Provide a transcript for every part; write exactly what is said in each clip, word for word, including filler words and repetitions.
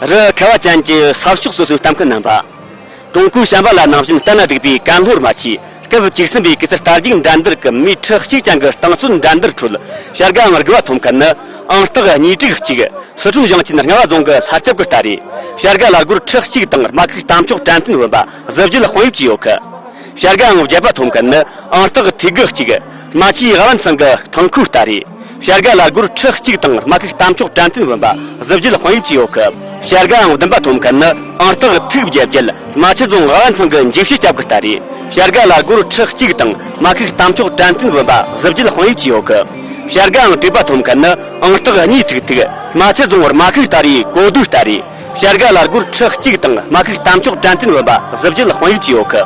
རི་ཁ་བ་ཅན་གྱི་ས་ཕྱོགས་སོ་སོའི་གཏམ་མཁན་རྣམ་པ། ཀྲུང་གོའི་བྱམས་པ་ལ་ནང་བཞིན་གཏན་ལ་སྡིག་པའི་ཀན་ལྷོར་མ་ཆེས་སྐབས་བཅུ་གསུམ་པའི་གེ་སར་རྟ་རྒྱུག་འགྲན་བསྡུར་གྱི་མི་ཁྲི་གཅིག་ཅན་གྱི་རྟིང་རྩོད་འགྲན་བསྡུར་ཁྲོད་བྱ་དགའ་ཨང་དགུ་པ་ཐོབ་མཁན་ནི་ཨང་རྟགས་གཉིས་དྲུག་གཅིག་སི་ཁྲོན་ཞིང་ཆེན་རྔ་བ་རྫོང་གི་ལྷ་སྐྱབས་ཀྱི་རྟ་རེད། བྱ་དགའ་ལ་སྒོར་ཁྲི་གཅིག་དང་རྨ་ཁུག་གཏམ་མཆོག་དྲན་རྟེན་བུམ་པ་གཟི་བརྗིད་དཔང་ཡིབ་བྱས་ཡོད་གི། བྱ་དགའ་ཨང་བརྒྱད་པ་ཐོབ་མཁན་ནི་ཨང་རྟགས་ཐིག་དགུ་གཅིག་རྨ་ཆུའི་ཝན་ཚང་གི་ཐང་ཁུའུ་རྟ་རེད། བྱ་དགའ་ལ་སྒོར་ཁྲི་གཅིག་དང་རྨ་ཁུག་གཏམ་མཆོག་དྲན་རྟེན་བུམ་པ་གཟི་བརྗིད་དཔང་ཡིབ་བྱས་ཡོད་གི། བྱ་དགའ་ཨང་བདུན་པ་ཐོབ་མཁན་ནི་ཨང་རྟགས་ཐིག་བརྒྱད་བརྒྱད་རྨ་ཆུ་རྫོང་ཝན་ཚང་གི་འཇིགས་བྱེད་སྐྱབས་ཀྱི་རྟ་རེད། བྱ་དགའ་ལ་སྒོར་ཁྲི་གཅིག་དང་རྨ་ཁུག་གཏམ་མཆོག་དྲན་རྟེན་བུམ་པ་གཟི་བརྗིད་དཔང་ཡིབ་བྱས་ཡོད་གི། བྱ་དགའ་ཨང་དྲུག་པ་ཐོབ་མཁན་ནི་ཨང་རྟགས་གཉིས་ཐིག་ཐིག་རྨ་ཆུ་རྫོང་རྨ་ཁུག་རྟ་རེད། གོ་བསྡུར་རྟ་རེད། བྱ་དགའ་ལ་སྒོར་ཁྲི་གཅིག་དང་རྨ་ཁུག་གཏམ་མཆོག་དྲན་རྟེན་བུམ་པ་གཟི་བརྗིད་དཔང་ཡིབ་བྱས་ཡོད་གི།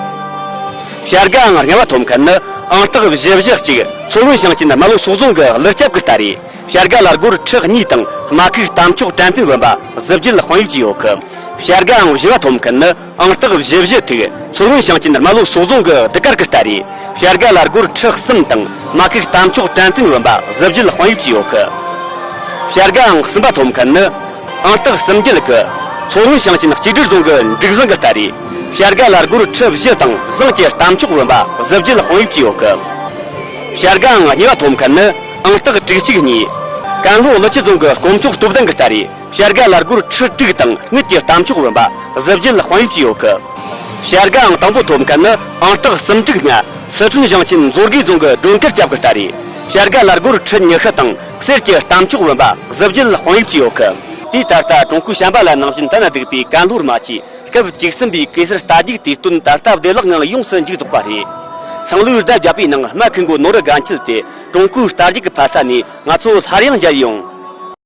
བྱ་དགའ་ཨང་ལྔ་པ་ཐོབ་མཁན་ནི་ཨང་རྟགས་བཞི་བཞི་གཅིག་མཚོ་སྔོན་ཞིང་ཆེན་རྨ་ལྷོ་སོག་རྫོང་གི་ཀླུ་སྐྱབས་ཀྱི་རྟ་རེད། བྱ་དགའ་ལ་སྒོར་ཁྲི་གཉིས་དང་རྨ་ཁུག་གཏམ་མཆོག་དྲན་རྟེན་བུམ་པ་གཟི་བརྗིད་དཔང་ཡིབ་བྱས་ཡོད་གི། བྱ་དགའ་ཨང་བཞི་པ་ཐོབ་མཁན་ནི་ཨང་རྟགས་བཞི་བཞི་ཐིག་མཚོ་སྔོན་ཞིང་ཆེན་རྨ་ལྷོ་སོག་རྫོང་གི་གདུགས་དཀར་གྱི་རྟ་རེད། བྱ་དགའ་ལ་སྒོར་ཁྲི་གསུམ་དང་རྨ་ཁུག་གཏམ་མཆོག་དྲན་རྟེན་བུམ་པ་གཟི་བརྗིད་དཔང་ཡིབ་བྱས་ཡོད་གི། བྱ་དགའ་ཨང་གསུམ་པ་ཐོབ་མཁན་ནི་ཨང་རྟགས་གསུམ་བརྒྱད་ཀྱི་མཚོ་སྔོན་ཞིང་ཆེན་གཅིག་སྒྲིལ་རྫོང་གི་འབྲུག་བཟང་གི་རྟ་རེད། བྱ་དགའ་ལ་སྒོར་ཁྲི་བཞི་དང་བཟང་གི་གཏམ་མཆོག་བུམ་པ་གཟི་བརྗིད་དཔང་ཡིབ་བྱས་ཡོད་གི། བྱ་དགའ་ཨང་གཉིས་པ་ཐོབ་མཁན་ནི་ཨང་རྟགས་དྲུག་གཅིག་གཉིས། ཀན་ལྷོ་ཀླུ་ཆུ་རྫོང་གི་དཀོན་མཆོག་སྟོབས་ལྡན་གྱི་རྟ་རེད། བྱ་དགའ་ལ་སྒོར་ཁྲི་དྲུག་དང་དངུལ་གྱི་གཏམ་མཆོག་བུམ་པ་གཟི་བརྗིད་དཔང་ཡིབ་བྱས་ཡོད་གི། བྱ་དགའ་ཨང་དང་པོ་ཐོབ་མཁན་ནི་ཨང་རྟགས་གསུམ་དྲུག་ལྔ། སི་ཁྲོན་ཞིང་ཆེན་མཛོད་དགེ་རྫོང་གི་སྒྲོལ་དཀར་སྐྱབས་ཀྱི་རྟ་རེད། བྱ་དགའ་ལ་སྒོར་ཁྲི་ཉི་ཤུ་དང་གསེར་གྱི་གཏམ་མཆོག་བུམ་པ་གཟི་བརྗིད་དཔང་ཡིབ་བྱས་ཡོད་གི། དེ་ད་ལྟ་ཀྲུང་གོའི་བྱམས་པ་ལ་ནང་བཞིན་གཏན་ལ་སྡིག་པའི་ཀན་ལྷོར་མ་ཆེས་སྐབས་བཅུ་གསུམ་པའི་གེ་སར་རྟ་རྒྱུག་དུས་སྟོན་ད་ལྟ་བདེ་བླག་ངང་ཡོངས་སུ་མཇུག་རྫོགས་པ་རེད། སང་ལོའི་ཟླ་བརྒྱད་པའི་ནང་རྨ་ཁུག་མགོ་ནོ་རི་དགའ་འཁྱིལ་དེ་ཀྲུང་གོའི་རྟ་རྒྱུག་གི་ཕ་ས་ནས་ང་ཚོ་སླར་ཡང་མཇལ་ཡོང་།